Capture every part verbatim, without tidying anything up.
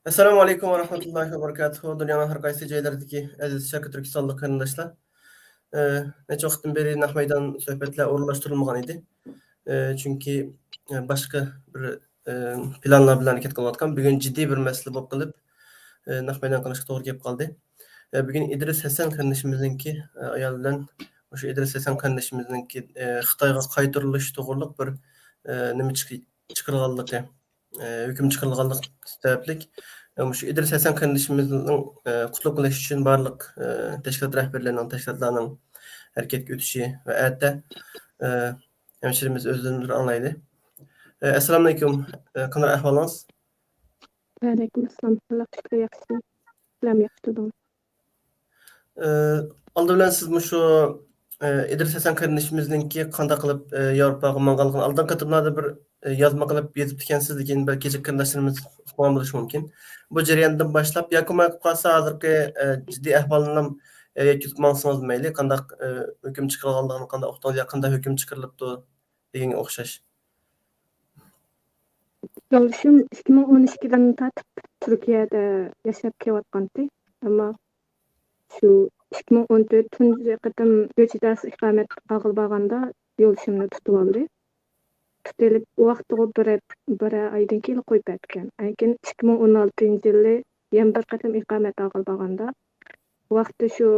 ئەسسالامۇ ئەلەيكۇم ۋە رەھمەتۇللاھى ۋە بەرىكاتۇھۇ. دۇنيانىڭ ھەر قايسى جايلىرىدىكى ئەزىز شەرقىي تۈركىستانلىق قېرىنداشلار. ئە، نەچچە ۋاقىتتىن بېرى نەق مەيدان سۆھبەتلەر ئورۇنلاشتۇرۇلمىغان ئىدى. ئە، چۈنكى، ئە، باشقا بىر، ئە، پىلانلار بىلەن ھەرىكەت قىلىۋاتقان، بۈگۈن جىددىي بىر مەسىلە بولۇپ قېلىپ، ئە، نەق مەيدان قىلىشقا توغرا كېلىپ قالدى. ئە، بۈگۈن ئىدرىس ھەسەن قېرىندىشىمىزنىڭكى، ئە، ئايال بىلەن مۇشۇ ئىدرىس ھەسەن قېرىندىشىمىزنىڭكى، ئە، خىتايغا قايتۇرۇلۇش توغرۇلۇق بىر، ئە، نېمە چىقى-، چىقىرغانلىقى، ئە، ھۆكۈم چىقىرىلغانلىق سەۋەبلىك، ئە، مۇشۇ ئىدرىس ھەسەن قېرىندىشىمىزنىڭ، ئە، قۇتلۇق قىلىش ئۈچۈن بارلىق، ئە، تەشكىلات رەھبەرلىرىنىڭ، تەشكىلاتلارنىڭ ھەرىكەتكە ئۆتۈشى ۋە ئەتە، ئە، ھەمشىرىمىز ئۆزلىرىنى بىر ئاڭلايلى. ئە، ئەسسالامۇئەلەيكۇم. ئە، قانداق ئەھۋالىڭىز؟ ۋەئەلەيكۇم ئەسسالام. ئاللا شۈكرى ياخشى. سىلەرمۇ ياخشى تۇردىڭىز؟ ئە، ئالدى بىلەن سىز مۇشۇ، ئە، ئىدرىس ھەسەن قېرىندىشىمىزنىڭكى قانداق قىلىپ، ئە، ياۋروپاغا ماڭغانلىقىنى ئالدىنقى قېتىملاردا بىر، ئە، يازما قىلىپ يېزىپتىكەنسىز، لېكىن بەلكى كەچۈرگەن قېرىنداشلىرىمىز ئۇقمىغان بولۇشى مۇمكىن. بۇ جەرياندىن باشلاپ ياكى بولماي قالسا ھازىرقى، ئە، جىددىي ئەھۋالنىمۇ، ئە، يەتكۈزۈپ ماڭسىڭىز مەيلى، قانداق، ئە، ھۆكۈم چىقىرىلغانلىقىنى قانداق ئۇقتۇڭىز يا قانداق ھۆكۈم چىقىرىلىپتۇ دېگەنگە ئوخشاش. يولدىشىم ئىككى مىڭ ئون ئىككىدىن تارتىپ تۈركىيەدە ياشاپ كېلىۋاتقانتى. ئەمما شۇ ئىككى مىڭ ئون تۆت تۇنجى قېتىم گۆچ ئىدارىسىگە ئىقامەت ئالغىلى بارغاندا يولدىشىمنى تۇتۇۋالدى. تۇتۇۋېلىپ، ئۇ ۋاقىتتىغۇ بىر، بىرەر ئايدىن كېيىن قويۇپ بەرگەن. ئاندىن كېيىن ئىككى مىڭ ئون ئالتىنچى يىلى يەنە بىر قېتىم ئىقامەت ئالغىلى بارغاندا، ئۇ ۋاقىتتا شۇ،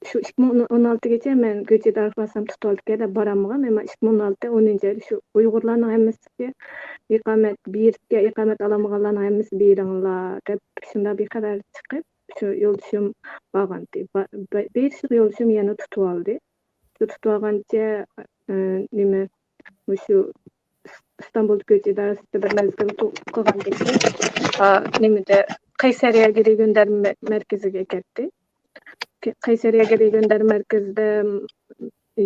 شۇ ئىككى مىڭ ئون ئالتىگىچە مەن گۆچ ئىدارىسىغا بارسام تۇتۇۋالىدىكەن دەپ بارالمىغان. ئەمما ئىككى مىڭ ئون ئالتە ئونىنچى ئايدا شۇ ئۇيغۇرلارنىڭ ھەممىسىگە ئىقامەت بېرىدىكەن، ئىقامەت ئالالمىغانلارنىڭ ھەممىسى بېرىڭلار دەپ شۇنداق بىر خەۋەر چىقىپ، شۇ يولدىشىم بارغانتى. با-، با-، بېرىشلىق يولدىشىم يەنە تۇتۇۋالدى. شۇ تۇتۇۋالغانچە، ئە، نېمە، مۇشۇ ئىستانبۇلدا گۆچ ئىدارىسىدە بىر مەزگىل تو-، قىلغاندىن كېيىن، ئا، نېمىدە، قەيسەرىيەگە گۆندەر مە-، مەركىزىگە ئەكەتتى. قەيسەرىيەگە گۆندەر مەركىزىدە، م،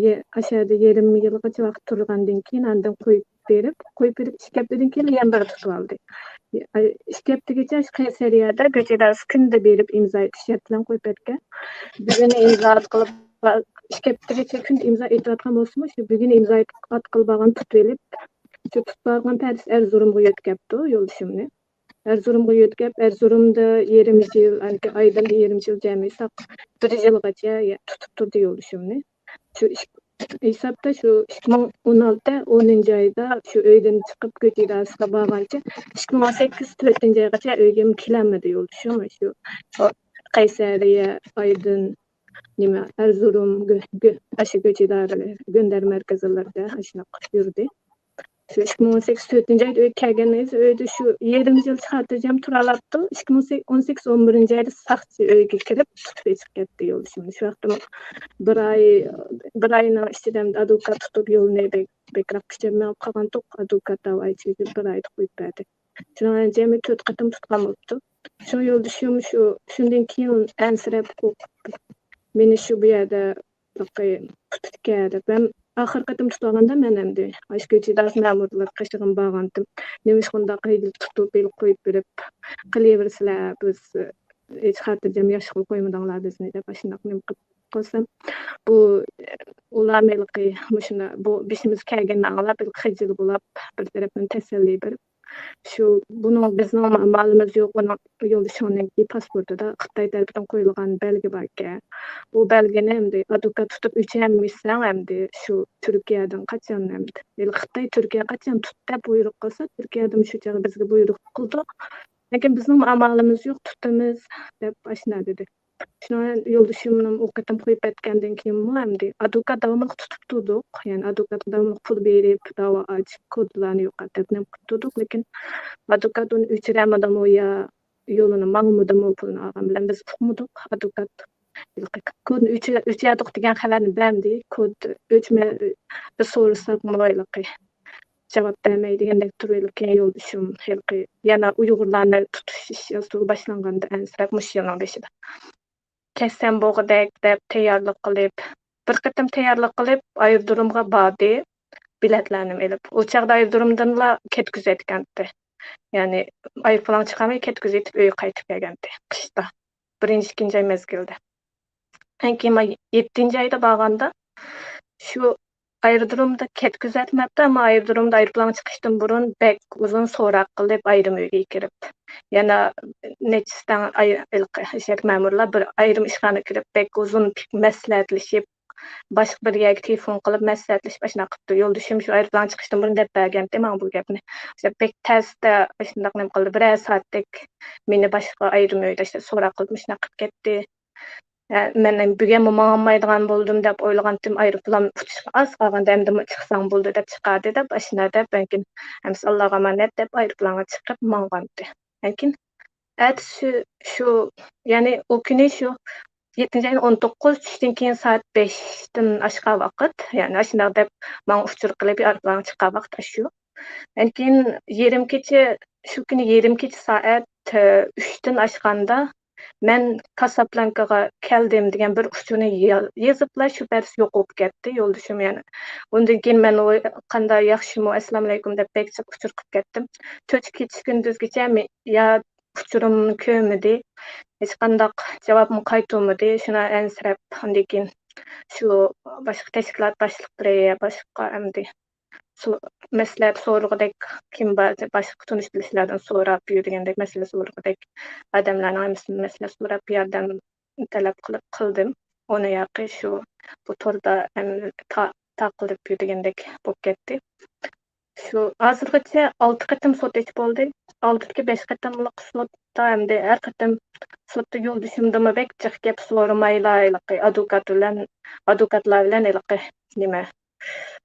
يە-، ئاشۇ يەردە يېرىم يىلغىچە ۋاقىت تۇرغاندىن كېيىن، ئاندىن قويۇپ بېرىپ، قويۇپ بېرىپ، ئىككى ھەپتىدىن كېيىن يەنە بىر تۇتۇۋالدى. ئىككى ھەپتىگىچە شۇ قەيسەرىيەدە گۆچ ئىدارىسى كۈندە بېرىپ ئىمزا ئېتىش شەرتى بىلەن قويۇپ بەرگەن. بۈگۈن ئىمزا ئاتقىلى، ئىككى ھەپتىگىچە كۈندە ئىمزا ئېتىۋاتقان بولسىمۇ، شۇ بۈگۈن ئىمزا ئاتقىلى بارغان تۇتۇۋېلىپ، شۇ تۇتۇپ بارغان پەرىسى ئەرزۇرۇمغا يۆتكەپتۇ يولدىشىمنى. ئەرزۇرۇمغا يۆتكەپ، ئەرزۇرۇمدا يېرىم يىل، ئاندىن كېيىن ئايدىن يېرىم يىل، جەمئىي ساق بىر يىلغىچە تۇتۇپ تۇردى يولدىشىمنى. شۇ ئىش-، ھېسابتا شۇ ئىككى مىڭ ئون ئالتە ئونىنچى ئايدا شۇ ئۆيدىن چىقىپ، گۆچ ئىدارىسىغا بارغانچە، ئىككى مىڭ ئون سەككىز تۆتىنچى ئايغىچە ئۆيگىمۇ كېلەلمىدى يولدىشىم. شۇ قەيسەرىيە، ئايدىن، نېمە، ئەرزۇرۇم، گۆ-، گۆ-، ئاشۇ گۆچ ئىدارىلىرى، گۆندەر مەركەزلىرىدە ئاشۇنداق يۈردى. شۇ ئىككى مىڭ ئون سەككىز تۆتىنچى ئايدا ئۆيگە كەلگەندىن كېيىن ئۆيدە شۇ يېرىم يىل خاتىرجەم تۇرالاپتۇ. ئىككى مىڭ ئون سەككىز ئون بىرىنچى ئايدا ساقچى ئۆيگە كىرىپ تۇتۇپ ئېلىپ كەتتى يولدىشىمنى. شۇ ۋاقىتتا بىر ئاي، بىر ئاينىڭ ئىچىدە ئادۋوكات تۇتۇپ يولىنى بەك، بەكرەك كۈچەپ مېڭىپ قالغانتۇق. ئادۋوكات داۋا ئېچىۋېتىپ بىر ئايدا قويۇپ بەردى. شۇنىڭ بىلەن جەمئىي تۆت قېتىم تۇتقان بوپتۇ. شۇ يولدىشىم شۇ، شۇندىن كېيىن ئەنسىرەپ، مېنى شۇ بۇ يەردە تۇتۇپتىكەن دەپ. مەن ئاخىرقى قېتىم تۇتۇۋالغاندا مەن ئەمدى ئاشۇ گۆچ ئىدارىسى مەمۇرلىرى قېشىغىمۇ بارغانتىم. نېمىشقا ئۇنداق ھەيدىپ تۇتۇپ، ھېلى قويۇپ بېرىپ قېلىۋېرىسىلەر، بىز ھېچ خاتىرجەم ياشىغىلى قويمىدىڭلار بىزنى دەپ ئاشۇنداق نېمە قىلىپ قالسام، بۇ ئۇلار ھېلىقى مۇشۇنداق بۇ بېشىمىزغا كەلگەننى ئاڭلاپ ھېلىقى خىجىل بولاپ، بىر تەرەپتىن تەسەللى بېرىپ، شۇ بۇنىڭ بىزنىڭ مالىمىز يوق، ئۇنىڭ يولدىشىڭنىڭكى پاسپورتىدا خىتاي تەرىپىدىن قويۇلغان بەلگە باركەن. بۇ بەلگىنى ئەمدى ئادۋوكات تۇتۇپ ئۆچۈرەلمىسەڭ، ئەمدى شۇ تۈركىيەدىن قاچان ئەمدى؟ ھېلى خىتاي تۈركىيە قاچان تۇت دەپ بۇيرۇق قىلسا، تۈركىيەدىمۇ شۇ چاغدا بىزگە بۇيرۇق قىلىدۇ. لېكىن بىزنىڭ ئامالىمىز يوق، تۇتىمىز دەپ ئاشۇنداق دېدى. شۇنىڭ بىلەن يولدىشىمنى ئۇ قېتىم قويۇپ ئەتكەندىن كېيىنمۇ ئەمدى ئادۋوكات داۋاملىق تۇتۇپ تۇردۇق. يەنى ئادۋوكاتقا داۋاملىق پۇل بېرىپ، داۋا ئاچىپ، كودلارنى يوقات دەپ نېمە قىلىپ تۇردۇق. لېكىن ئادۋوكات ئۇنى ئۆچۈرەلمىدىمۇ يا يولىنى ماڭىمىدىمۇ پۇلنى ئالغان بىلەن بىز ئۇقمىدۇق. ئادۋوكات ھېلىقى كودنى ئۆچۈ-، ئۆچۈرەتتۇق دېگەن خەۋەرنى بەرمىدى. كود ئۆچمە-، بىز سورىساقمۇ ھېلىقى جاۋاب بەرمەي دېگەندەك تۇرۇۋېلىپ، كېيىن يولدىشىم ھېلىقى يەنە ئۇيغۇرلارنى تۇتۇش ئىش يازدۇرۇۋ باشلانغاندا ئەنسىرەپ مۇشۇ يىلنىڭ بېشىدا. كەتسەم بولغۇدەك دەپ تەييارلىق قىلىپ، بىر قېتىم تەييارلىق قىلىپ، ئايرودرومغا باردى، بېلەتلەرنىمۇ ئېلىپ. ئۇ چاغدا ئايرودرومدىنلا كەتكۈزۈۋەتكەنتى. يەنى ئايروپىلاڭ چىقارماي كەتكۈزۈۋېتىپ ئۆيگە قايتىپ كەلگەنتى، قىشتا. بىرىنچى، ئىككىنچى ئاي مەزگىلدە. كېيىن ماي-، يەتتىنچى ئايدا بارغاندا، شۇ ئايرودرومدا كەتكۈزۈۋەتمەپتۇ، ئەمما ئايرودرومدا ئايروپىلانغا چىقىشتىن بۇرۇن بەك ئۇزۇن سوراق قىلىپ، ئايرىم ئۆيگە كىرىپ، يەنە نەچچىسى تەڭ ئاي-، ھېلىقى ئىچكى مەمۇرلار بىر ئايرىم ئىشخانىغا كىرىپ، بەك ئۇزۇن پىك-، مەسلىھەتلىشىپ، باشقا بىر يەرگە تېلېفون قىلىپ مەسلىھەتلىشىپ ئاشۇنداق قىپتۇ. يولدىشىم شۇ ئايروپىلانغا چىقىشتىن بۇرۇن دەپ بەرگەنتى ماڭا بۇ گەپنى. ئاشۇ بەك تەستە ئاشۇنداق نېمە قىلدى، بىرەر سائەتتەك مېنى باشقا ئايرىم ئۆيدە ئاشۇنداق سوراق قىلىپ مۇشۇنداق قىلىپ كەتتى. ھە، مەن بۈگۈنمۇ ماڭالمايدىغان بولدۇم دەپ ئويلىغانتىم، ئايروپىلان ئۇچۇشقا ئاز قالغاندا، ئەمدىمۇ چىقساڭ بولدى دەپ چىقاردى دەپ ئاشۇنداق دەپ، ئاندىن كېيىن ئەمىسە ئاللاغا ئامانەت دەپ ئايروپىلانغا چىقىپ ماڭغانتى. ئاندىن كېيىن ئەتىسى شۇ، يەنى ئۇ كۈنى شۇ يەتتىنچى ئاينىڭ ئون توققۇز، چۈشتىن كېيىن سائەت بەشتىن ئاشقان ۋاقىت، يەنى ئاشۇنداق دەپ ماڭا ئۇچۇر قىلىپ ئايروپىلانغا چىققان ۋاقىت ئاشۇ. ئاندىن كېيىن يېرىم كېچە، شۇ كۈنى يېرىم كېچە سائەت، ئە، ئۈچتىن ئاشقاندا مەن كاسابلانكىغا كەلدىم دېگەن بىر ئۇچۇرنى يا-، يېزىپلا شۇ پەرىسى يوق بولۇپ كەتتى يولدىشىم يەنە. ئۇندىن كېيىن مەن ئۇ قانداق ياخشىمۇ، ئەسسالامۇئەلەيكۇم دەپ بەك جىق ئۇچۇر قىلىپ كەتتىم. كېچە كۈندۈزگىچە مې-، يا ئۇچۇرۇمنى كۆرمىدى، ھېچقانداق جاۋابمۇ قايتۇرمىدى. شۇنى ئەنسىرەپ، ئاندىن كېيىن شۇ باشقا تەشكىلات باشلىقلىرى، باشقا ئەمدى سو-، مەسلىھەت سورىغۇدەك كىم بار، باشقا تونۇش بىلىشلەردىن سوراپ يۈرگەندەك، مەسىلە سورىغۇدەك ئادەملەرنىڭ ھەممىسىدىن مەسلىھەت سوراپ، ياردەم تەلەپ قىلىپ قىلدىم. ئۇنى ياقى شۇ بۇ توردا ھەم تا-، تاقىلىپ يۈرگەندەك بولۇپ كەتتى. شۇ ھازىرغىچە ئالتە قېتىم سوت ئېچىپ بولدى. ئالدىدىكى بەش قېتىملىق سوتتا ئەمدى ھەر قېتىم سوتتا يولدىشىمدىنمۇ بەك جىق گەپ سورىمايلا، ھېلىقى ئادۋوكات بىلەن، ئادۋوكاتلار بىلەن ھېلىقى نېمە،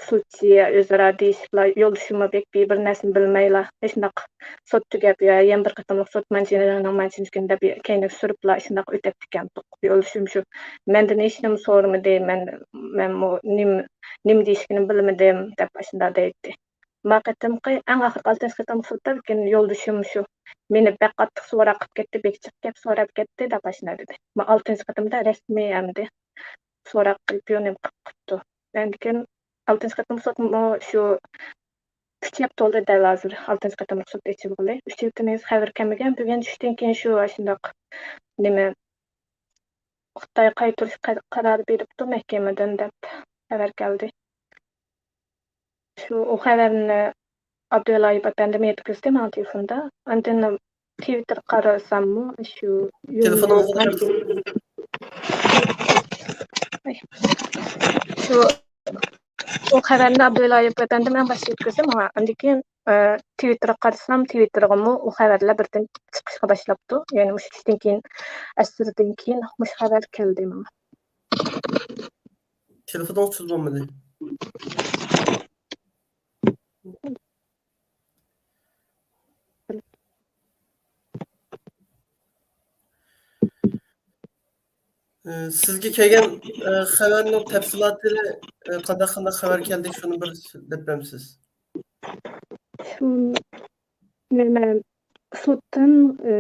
سوتچى ئۆزئارا دېيىشىپلا، يولدىشىممۇ بەك بىر نەرسىنى بىلمەيلا، مۇشۇنداق سوت تۈگەپ، يا يەنە بىر قېتىملىق سوت مانچىنىڭ مانچىنىكىنى دەپ كەينىگە سۈرۈپلا، شۇنداق ئۆتۈپ كەتتۇق. يولدىشىم شۇ، مەندىن ھېچنېمە سورىمىدى، مەن، مەنمۇ نېمە، نېمە دېيىشكىنىمنى بىلمىدىم، دەپ ئاشۇنداق دەيتتى. ما قېتىمقى، ئەڭ ئاخىرقى ئالتىنچى قېتىمقى سوتتا لېكىن يولدىشىم شۇ، مېنى بەك قاتتىق سوراق قىلىپ كەتتى، بەك جىق گەپ سوراپ كەتتى، دەپ ئاشۇنداق دېدى. ما ئالتىنچى قېتىمدا رەسمىي ئەمدى سوراق قىلىپ، يۇ نېمە قىلىپ قىپتۇ. ئاندىن كېيىن ئالتىنچى قېتىم سوتمۇ شۇ ئۈچ ھەپتە بولدى دەل ھازىر، ئالتىنچى قېتىملىق سوت ئېچىلغىلى. ئۈچ ھەپتىدىن خەۋەر كەلمىگەن. بۈگۈن چۈشتىن كېيىن شۇ ئاشۇنداق نېمە، خىتاي قايتۇرۇش قە-، قارارى بېرىپتۇ مەھكىمىدىن دەپ خەۋەر كەلدى. شۇ، ئۇ خەۋەرنى ئابدۇۋەلايىپ ئەپەندىم يەتكۈزدى ماڭا تېلېفوندا. ئاندىن تىۋىتتېرغا قارىساممۇ شۇ تېلېفونىڭىزنى ئاي. شۇ، ئۇ خەۋەرنى ئابدۇۋەلايىپ ئەپەندىم ئەڭ باشتا يەتكۈزدى ماڭا. ئاندىن كېيىن، ئە، تىۋىتتېرغا قارىسام، تىۋىتتېرغىمۇ ئۇ خەۋەرلەر بىردىن چىقىشقا باشلاپتۇ. يەنى مۇشۇ چۈشتىن كېيىن، ئەسىردىن كېيىن مۇشۇ خەۋەر كەلدى ماڭا. تېلېفونىڭىز تۈز بولمىدى. ئى، سىزگە كەلگەن، ئى، خەۋەرنىڭ تەپسىلاتى، ئى، قانداق، قانداق خەۋەر كەلدى، شۇنى بىر دەپ بەرمىسىز؟ شۇ نېمە، سوتتىن، ئى،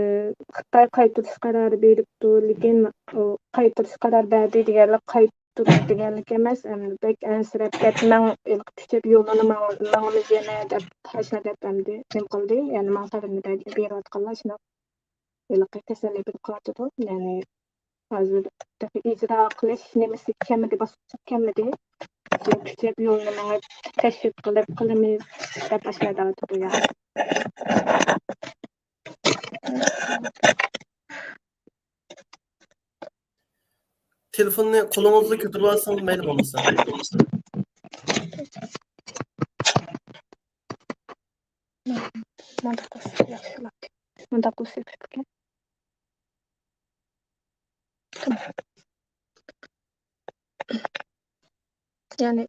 خىتاي قايتۇرۇش قارارى بېرىپتۇ، لېكىن ئۇ قايتۇرۇش قارار بەردى دېگەنلىك قايتۇرۇش دېگەنلىك ئەمەس، ئەمدى بەك ئەنسىرەپ كەتمەڭ، ھېلىقى كۈچەپ يولىنى ماڭ-، ماڭىمىز يەنە دەپ، ھەشە دەپ ئەمدى نېمە قىلدى، يەنى ماڭا خەۋىرىنى بەر-، بېرىۋاتقانلار شۇنداق ھېلىقى تەسەللى بېرىپ قىلىۋاتىدۇ، يەنى ھازىر تېخى ئىجرا قىلىش نېمىسى كەلمىدى، باسقۇچى كەلمىدى. كۈچەپ يولنى مېڭىپ، تەشۋىق قىلىپ قىلىمىز دەپ ئاشۇنداق دەۋاتىدۇ يا. تېلېفوننى قولىڭىزدا كۆتۈرۈپ ئالسىڭىز مەيلى بولمىسا. مۇنداق قىلسا ياخشى بولاتتى. مۇنداق قىلسا ياخشى بولاتتى. يەنى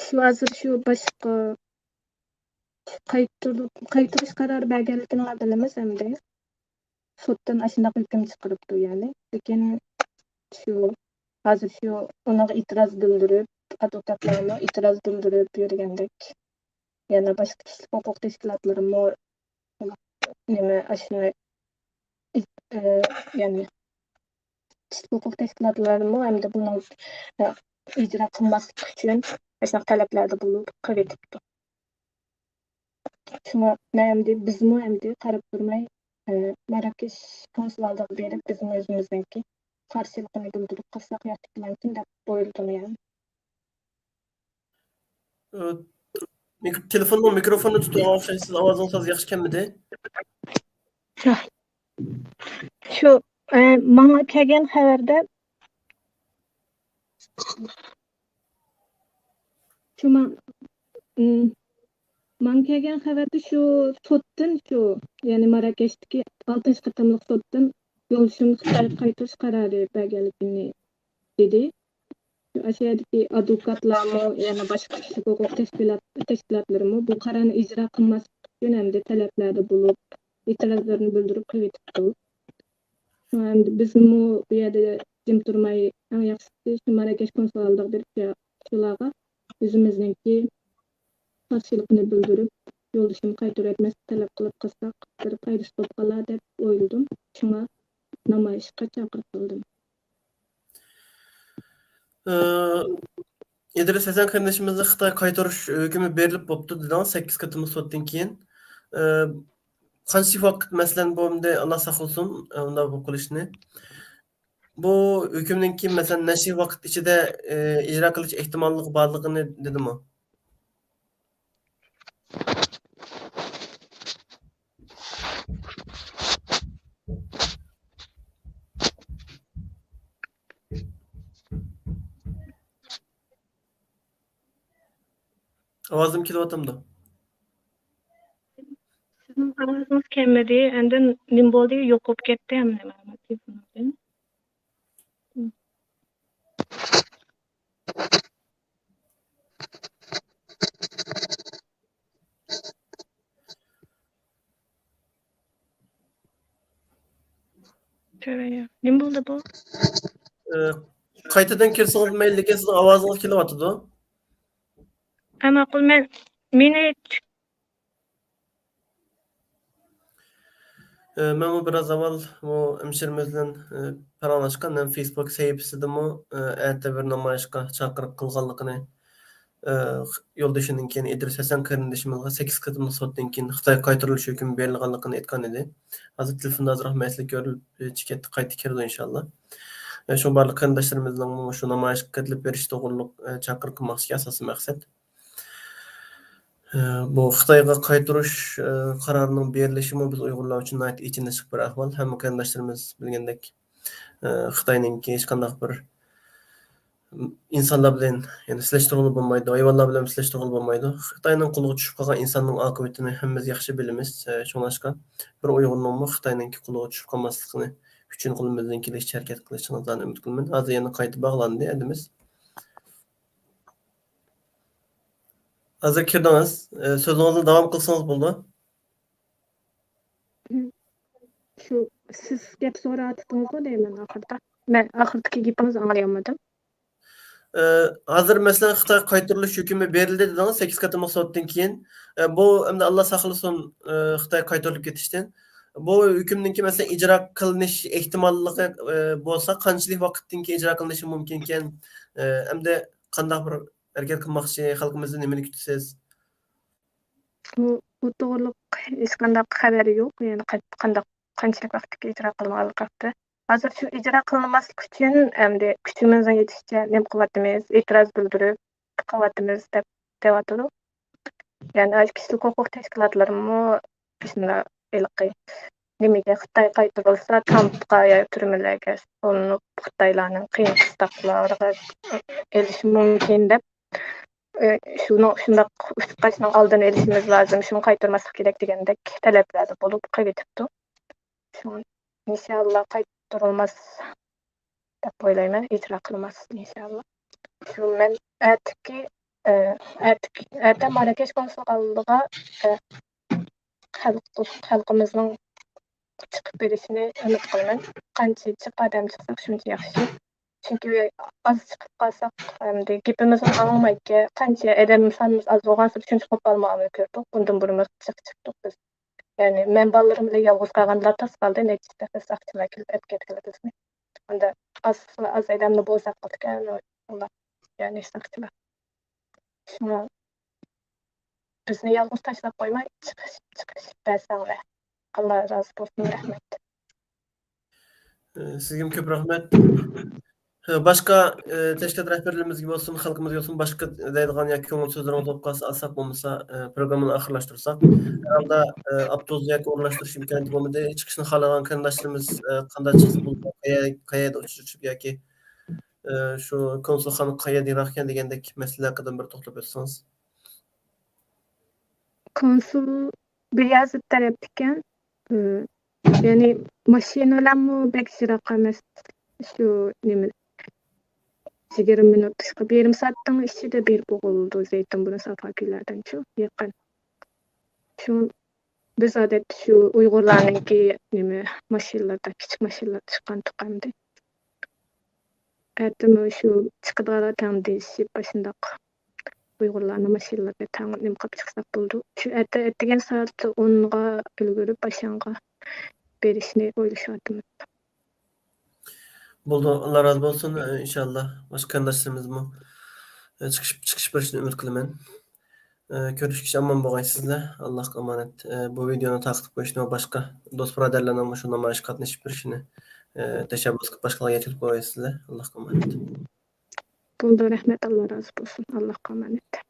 شۇ ھازىر شۇ باشقا قايتۇرۇپ، قايتۇرۇش قارارى بەرگەنلىكىنى بىلىمىز ئەمدى. سوتتىن ئاشۇنداق ھۆكۈم چىقىرىپتۇ يەنى. لېكىن شۇ ھازىر شۇ ئۇنىڭغا ئېتىراز بىلدۈرۈپ، ئادۋوكاتلارمۇ ئېتىراز بىلدۈرۈپ يۈرگەندەك. يەنە باشقا كىشىلىك ھوقۇق تەشكىلاتلىرىمۇ نېمە، ئاشۇ، ئى-، ئى-، يەنى كىشىلىك ھوقۇق تەشكىلاتلىرىمۇ ئەمدى بۇنىڭ، ئى، ئىجرا قىلماسلىق ئۈچۈن ئاشۇنداق تەلەپلەردە بولۇپ قىلىۋېتىپتۇ. شۇڭا مەن ئەمدى، بىزمۇ ئەمدى قاراپ تۇرماي، ئى، ماراكېش كونسۇل ئالدىغا بېرىپ، بىزمۇ ئۆزىمىزنىڭكى قارشىلىقىنى بىلدۈرۈپ قىلساق ياخشى بولامتىكىن دەپ ئويلىدىم يەنى. ئى، مىك-، تېلېفوننىڭ مىكروفونىنى تۇتۇۋالغان ئوخشايسىز، ئاۋازىڭىز ھازىر ياخشى كەلمىدى. شۇ، ئە، ماڭا كەلگەن خەۋەردە، شۇ ماڭ-، ئىم، ماڭا كەلگەن خەۋەردە شۇ سوتتىن، شۇ، يەنى ماراكەشتىكى ئالتىنچى قېتىملىق سوتتىن يولدىشىمنى خىتايغا قايتۇرۇش قارارى بەرگەنلىكىنى دېدى. شۇ ئاشۇ يەردىكى ئادۋوكاتلارمۇ، يەنە باشقا كىشىلىك ھوقۇق تەشكىلات-، تەشكىلاتلىرىمۇ بۇ قارارنى ئىجرا قىلماسلىق ئۈچۈن ئەمدى تەلەپلەردە بولۇپ، ئېتىرازلىرىنى بىلدۈرۈپ قېلىۋېتىپتۇ. شۇڭا ئەمدى بىزمۇ بۇ يەردە جىم تۇرماي، ئەڭ ياخشىسى شۇ ماراكەش كونسۇل ئالدىغا بېرىپ، شۇ-، شۇلارغا ئۆزىمىزنىڭكى قارشىلىقىنى بىلدۈرۈپ، يولدىشىمنى قايتۇرۇۋەتمەسلىك تەلەپ قىلىپ قالساق، بىر پايدىسى بولۇپ قالار دەپ ئويلىدىم. شۇڭا نامايىشقا چاقىرىق قىلدىم. ئىدرىس ھەسەن قېرىندىشىمىزنى خىتايغا قايتۇرۇش ھۆكمى بېرىلىپ بوپتۇ دېدىڭىز، سەككىز قېتىملىق سوتتىن كېيىن. ئى، قانچىلىك ۋاقىت، مەسىلەن، بۇ ئەمدى ئاللا ساقلىسۇن، ئى، ئۇنداق بولۇپ قېلىشىنى. بۇ ھۆكۈمنىڭكى، مەسىلەن، نەچچە ۋاقىت ئىچىدە، ئى، ئىجرا قىلىش ئېھتىماللىقى بارلىقىنى دېدىمۇ؟ ئاۋازىم كېلىۋاتامدۇ؟ سىزنىڭ ئاۋازىڭىز كەلمىدى. ئاندىن نېمە بولدى؟ يوق بولۇپ كەتتى ھەممە نېمە تېلېفونىڭىزدىن. نېمە بولدى بۇ؟ ئى، قايتىدىن كىرسىڭىز مەيلى، لېكىن سىزنىڭ ئاۋازىڭىز كېلىۋاتىدۇ. ھە، ماقۇل، مەن، مېنى ئى، مەنمۇ بىر ئاز ئاۋۋال بۇ ھەمشىرىمىز بىلەن، ئى، پاراڭلاشقان ھەم فېيسبۇك سەھىپىسىدىمۇ، ئى، ئەتە بىر نامايىشقا چاقىرىق قىلغانلىقىنى، ئى، يولدىشىدىن كېيىن ئىدرىس ھەسەن قېرىندىشىمىزغا سەككىز قېتىملىق سوتتىن كېيىن خىتايغا قايتۇرۇلۇش ھۆكمى بېرىلغانلىقىنى ئېيتقان ئىدى. ھازىر تېلېفوندا ئازراق مەسىلە كۆرۈلۈپ، ئى، چىكەتتە قايتا كىرىدۇ ئىنشاللا. ئى، شۇ بارلىق قېرىنداشلىرىمىزنىڭمۇ شۇ نامايىشقا قېتىلىپ بېرىشى توغرۇلۇق، ئى، چاقىرىق قىلماقچى ئاساسىي مەقسەت. ئى، بۇ خىتايغا قايتۇرۇش، ئى، قارارىنىڭ بېرىلىشىمۇ بىز ئۇيغۇرلار ئۈچۈن ناھايىتى ئېچىنىشلىق بىر ئەھۋال. ھەممە قېرىنداشلىرىمىز بىلگەندەك، ئى، خىتاينىڭكى ھېچقانداق بىر ئىنسانلار بىلەن، يەنى، سېلىشتۇرغىلى بولمايدۇ، ھايۋانلار بىلەن سېلىشتۇرغىلى بولمايدۇ. خىتاينىڭ قولىغا چۈشۈپ قالغان ئىنساننىڭ ئاقىۋىتىنى ھەممىمىز ياخشى بىلىمىز. ئى، شۇڭلاشقا بىر ئۇيغۇرنىڭمۇ خىتاينىڭكى قولىغا چۈشۈپ قالماسلىقىنى ئۈچۈن قولىمىزدىن كېلىشىچە ھەرىكەت قىلىشىڭىزلارنى ئۈمىد قىلىمەن. ھازىر يەنە قايتا باغلاندى ئەلىمىز. ھازىر كىردىڭىز. ئى، سۆزىڭىزنى داۋام قىلسىڭىز بولىدۇ. شۇ سىز گەپ سوراۋاتىتىڭىزغۇ دەيمەن ئاخىردا. مەن ئاخىرىدىكى گېپىڭىزنى ئاڭلىيالمىدىم. ئى، ھازىر، مەسىلەن، خىتايغا قايتۇرۇلۇش ھۆكمى بېرىلدى دېدىڭىز، سەككىز قېتىملىق سوتتىن كېيىن. ئى، بۇ ئەمدى ئاللا ساقلىسۇن، ئى، خىتايغا قايتۇرۇلۇپ كېتىشتىن. بۇ ھۆكۈمنىڭكى، مەسىلەن، ئىجرا قىلىنىش ئېھتىماللىقى، ئى، بولسا، قانچىلىك ۋاقىتتىن كېيىن ئىجرا قىلىنىشى مۇمكىنكەن؟ ئى، ئەمدى قانداق بىر ھەرىكەت قىلماقچى، خەلقىمىزدىن نېمىنى كۈتىسىز؟ بۇ، بۇ توغرۇلۇق ھېچقانداق خەۋەر يوق. يەنى قانداق، قانچىلىك ۋاقىتتىكى ئىجرا قىلىنغانلىقى ھەققىدە. ھازىر شۇ ئىجرا قىلىنماسلىقى ئۈچۈن ئەمدى كۈچىمىزنىڭ يېتىشىچە نېمە قىلىۋاتىمىز، ئېتىراز بىلدۈرۈپ قىلىۋاتىمىز دەپ دەۋاتىدۇ. يەنى كىشىلىك ھوقۇق تەشكىلاتلىرىمۇ شۇنداق ھېلىقى نېمىگە، خىتاي قايتۇرۇلسا، كامپقا يا تۈرمىلەرگە سولىنىپ، خىتايلارنىڭ قىيىن قىستاقلارغا ئېلىشى مۇمكىن دەپ، ئى، شۇنىڭ، شۇنداق ئۇچۇپ قېلىشنىڭ ئالدىنى ئېلىشىمىز لازىم، شۇنى قايتۇرماسلىق كېرەك دېگەندەك تەلەپلەردە بولۇپ قېلىۋېتىپتۇ. شۇڭا ئىنشاللا قايتۇرۇلماس دەپ ئويلايمەن، ئىجرا قىلماس ئىنشاللا. شۇ مەن ئەتىكى، ئى، ئەتىكى، ئەتە ماراكەش كونسۇل ئالدىغا، ئى، خەلق، خەلقىمىزنىڭ چىقىپ بېرىشىنى ئۈمىد قىلىمەن. قانچە جىق ئادەم چىقساق، شۇنچە ياخشى. چۈنكى ئاز چىقىپ قالساق، ئەمدى گېپىمىزنى ئاڭلىمايدىكەن. قانچە ئادەم سانىمىز ئاز بولغانسېرى شۇنچە قوپالمۇ ئالماي كۆردۇق. بۇندىن بۇرۇنمۇ جىق چىقتۇق بىز. يەنى مەن بالىلىرىم بىلەن يالغۇز قالغاندا تاس قالدى، نەچچە دەپە ساقچىلار كېلىپ ئەپ كەتكىلى بىزنى. ئەمدى ئاز، ئاز ئادەملا بولساق بولىدىكەن، ئۇلار، يەنى ساقچىلار. شۇڭا بىزنى يالغۇز تاشلاپ قويماي، چىقىش، چىقىش بەرسەڭلار. ئاللا رازى بولسۇن، رەھمەت. ئى، سىزگىمۇ كۆپ رەھمەت. باشقا، ئى، تەشكىلات رەھبەرلىرىمىزگە بولسۇن، خەلقىمىزگە بولسۇن، باشقا دەيدىغان ياكى كۆڭۈل سۆزلىرىڭىز بولۇپ قالسا، ئالساق، بولمىسا، ئى، پروگراممىنى ئاخىرلاشتۇرساق. ھەر ھالدا، ئى، ئاپتوبۇس ياكى ئورۇنلاشتۇرۇش ئىمكانىيىتى بولمىدى. چىقىشنى خالىغان قېرىنداشلىرىمىز، ئى، قانداق چىقسا بولىدۇ، قەيە-، قەيەردە ئۇچرىشىپ ياكى، ئى، شۇ كونسۇلخانا قەيەردە يىراق ئىكەن دېگەندەك مەسىلىلەر ھەققىدە بىر توختىلىپ ئۆتسىڭىز. كونسۇل بىيازىت تەرەپتىكەن. ئى، يەنى ماشىنا بىلەنمۇ بەك يىراق ئەمەس. شۇ نېمە، يىگىرمە مىنۇت، يېرىم سائەتنىڭ ئىچىدە بېرىپ بولغىلى بولىدۇ زەيتۇنبۇرنۇ سافاكىلاردىن شۇ يېقىن. شۇ بىز ئادەتتە شۇ ئۇيغۇرلارنىڭكى نېمە ماشىنىلاردا، كىچىك ماشىنىلاردا چىققان تۇقامدى. ئەتىمۇ شۇ چىقىدىغانلار تەڭ دېيىشىپ، ئاشۇنداق ئۇيغۇرلارنىڭ ماشىنىلىرىدا تەڭ نېمە قىلىپ چىقساق بولىدۇ. شۇ ئەتە، ئەتىگەن سائەت ئونغا ئۈلگۈرۈپ، ئاشۇنىڭغا بېرىشنى ئويلىشىۋاتىمىز. بولىدۇ، ئاللا رازى بولسۇن. ئىنشاللا باشقا قېرىنداشلىرىمىزمۇ، ئە، چىقىش، چىقىش بېرىشىنى ئۈمىد قىلىمەن. ئە، كۆرۈشكىچە ئامان بولغايسىزلەر. ئاللاھقا ئامانەت. ئە، بۇ ۋىدېونى تارقىتىپ قويۇشنى ۋە باشقا دوست بۇرادەرلەرنىڭ مۇشۇ نامايىشقا قاتنىشىپ بېرىشىنى، ئە، تەشەببۇس قىلىپ باشقىلارغا يەتكۈزۈپ قويغايسىزلەر. ئاللاھقا ئامانەت. بولدى، رەھمەت، ئاللا رازى بولسۇن. ئاللاھقا ئامانەت.